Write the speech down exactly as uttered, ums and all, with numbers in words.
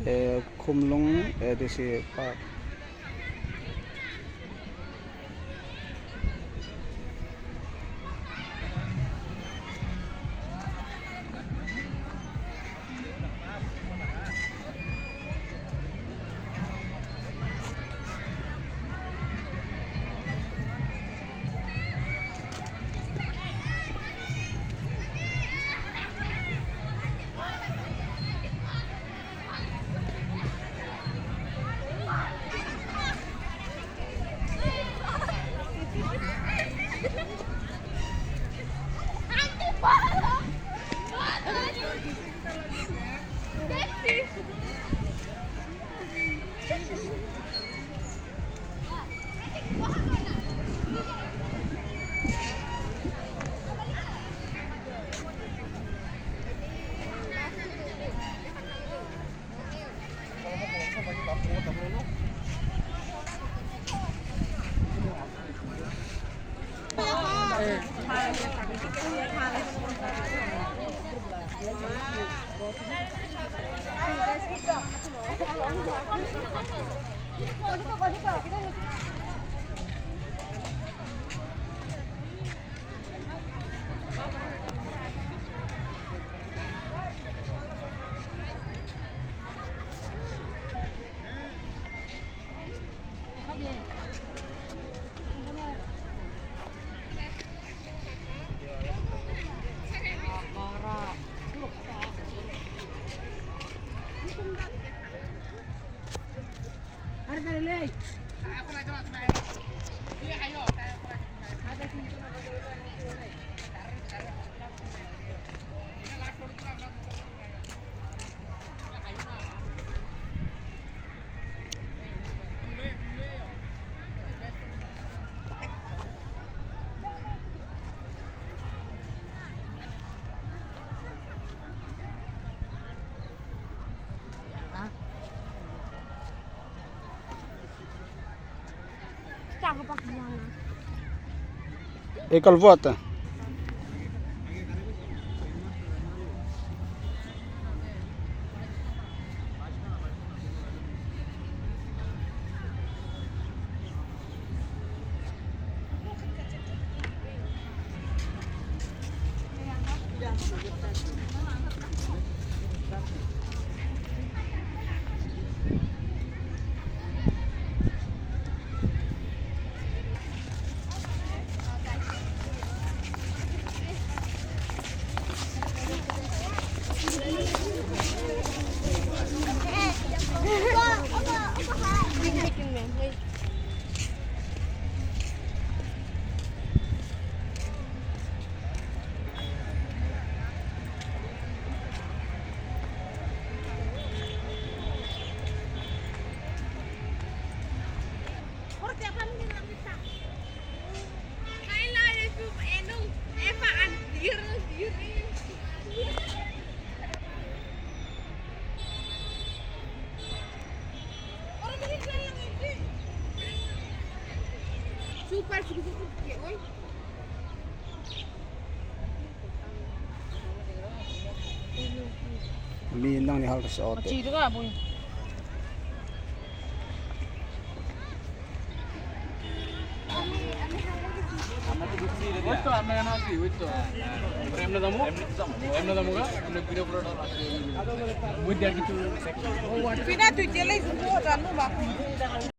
Eh, Khumlung, eh, A D C Park. Ekal buat. Super. Mi nang ni hal sa ote. Chi tu ka bui. Wait to, apna yana achi, wait to. Emne damu? Emne damu ka? Emne video pura. Wait there kichu. Pina tu jele janu ba.